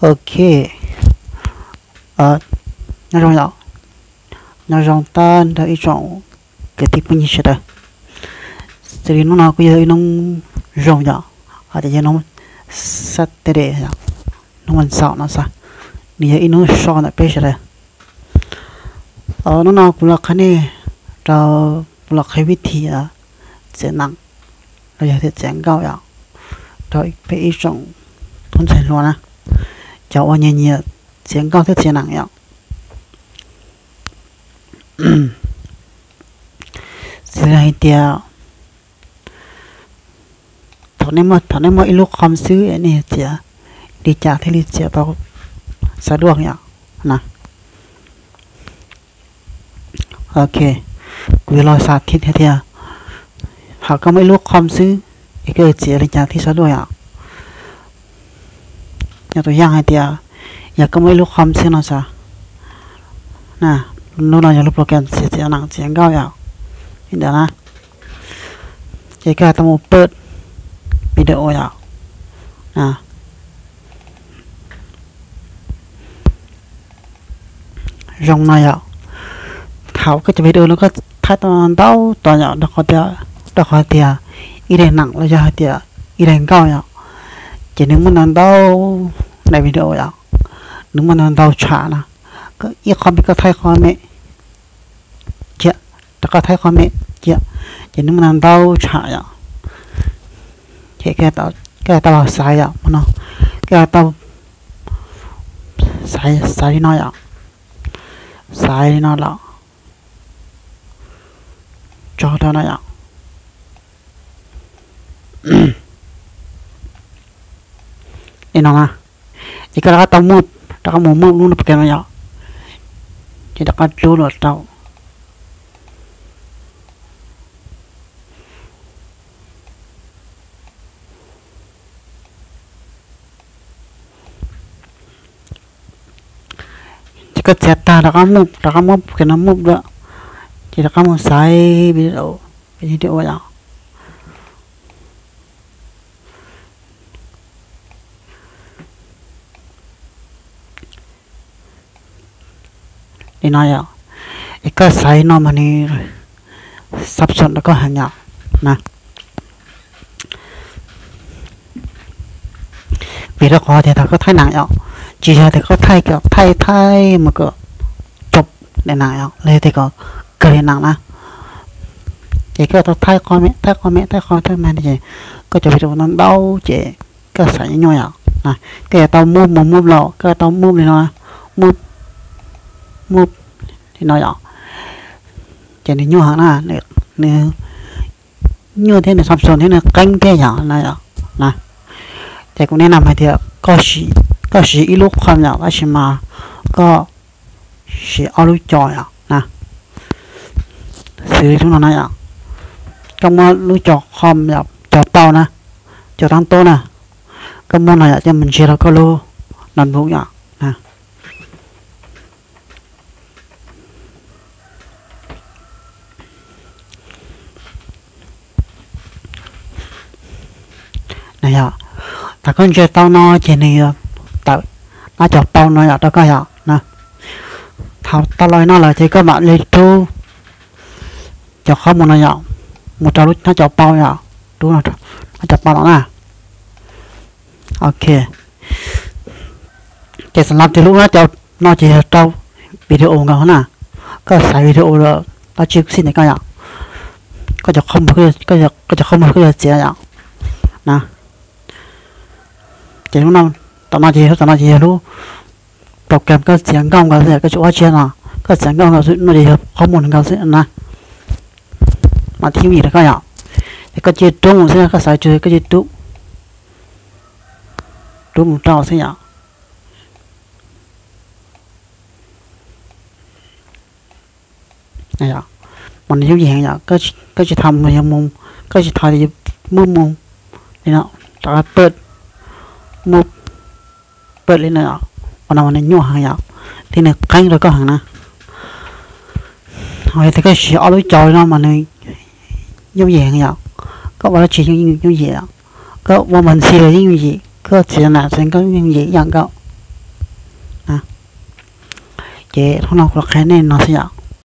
Ok, nyob zoo yom, nyob zoo tag nrho ib tsoom kwv tij phooj ywg sawv daws. Xws li hnub no kuj yog ib hnub zoo yom, hais tias yog hnub Saturday yom, hnub vas xaum no xwb, nws yog ib hnub so ntawm peb sawv daws. Hnub no kuv los qhia nej rau, kuv los qhia vib thim txiav nees los yog tias txiav nkauj yom, rau peb ib tsoom tub ntxhais hluas na, cov uas nyiam nyiam txiav nkauj thiab txiav nees yom. Xws li hais tias thaum nej muaj, thaum nej muaj ib lub com xwb es nej txiav li cas thiaj li txiav tau xav duaj yom na. Ok, kuv yuav los xav thiab tias, thaum koj muaj ib lub com xwb es koj yuav txiav li cas thiaj xav duaj yom. Yog tus yam hais tias, yog koj muaj ib lub com xwb no xav, na, lub no yog lub program txiav, txiav nees txiav nkauj yom, li ntawd na, ces koj tau mus pawj video yom. Zoo no yom, thaum koj cov video no koj thaij tau ntau tod yom, rau qhov tias, rau qhov tias ib daim nees los yog hais tias ib daim nkauj yom, ces nws muaj ntau ntau daim video yom, nws muaj ntau ntau tsham na, ib qho me koj thaij qho me cia, rau koj thaij qho me cia, ces nws muaj ntau ntau tsham yom. Ces koj tau los xaiv yom, no, koj tau xaiv, xaiv li no yom, xaiv li no los tso rau no yom. Li no na, ces koj rov qab tau mus, rov qab mus muaj lub no pem no yom, ces rov qab rub los rau ces koj txiav tag rov qab mus, rov qab muab pem no mus dua, ces rov qab mus xaiv video, video yom. Li no yom, es koj xaiv no mas nws xab xom rau koj heev yom na. Vim rau qhov tias thaum koj thaij nees yom, tsis yog tias koj thaij kom thaij thaij mus kom cov daim nees yom, los yog tias kom kawg daim nees na, ces koj tau thaij qho me, thaij qho me, thaij qho thaij me ces koj cov video no ntau ces koj xaiv nyuaj yom. Koj yuav tau mus mus mus los, koj yuav tau mus li no, mus, mus li no yom, ces nws nyuaj heev na, nws nyuaj thiab nws xab xom thiab nws qeeb thiab yom na. Ces kuv nej nam hais tias koj siv ib lub qhov yom, tab sis mas koj siv ob lub co yom na, xws li lub no na yom, koj muab lub co qhov yom, co paub na, co tab tob na, koj muab no yom coj mus ntsia rau koj lub notebook yom na. Yog thaum koj ntsia tau no ces nws yuav tawm nab co paub no yom rau koj yom na. Thaum tau los no lawm ces koj mam li rub cov qhov mus no yom, mus rau lub nab co paub yom, rub nab co paub no na. Ok, ces xam lab tias lub nab co no ces yog rau video nkaus na. Koj xaiv video los dab tsi xij ntawm koj yom, koj cov qhov mus, koj cov qhov mus koj yuav txiav yom na. Ces lub no, tom no ces, tom no ces yog lub program koj txiav nkauj nkaus xwb, koj tsis ua dab tsi no, koj txiav nkauj nkaus xwb no ces yog qhov mus nkaus xwb na. Mas thiaj yooj yim rau koj yom. Ces koj cia rub mus xwb, koj xaiv tsawg koj cia rub, rub mus rau xwb yom. Mas nws yooj yim heev yom, koj tsis thov mus yog mus, koj tsis thov muab mus li no, rov qab pawj, muab pawj li no yom, ua no mas nws nyuaj heev yom, thiab nws qeeb rau koj heev na. Ho yog tias koj siv ob lub co li no mas nws yooj yim heev yom, koj ua dab tsi yeej yooj yim yom, koj ua npas ntxhi los yeej yooj yim, koj txiav nam txiav nkauj yooj yim ib yam nkaus. Ces hnub no kuv los qhia nej no xwb yom.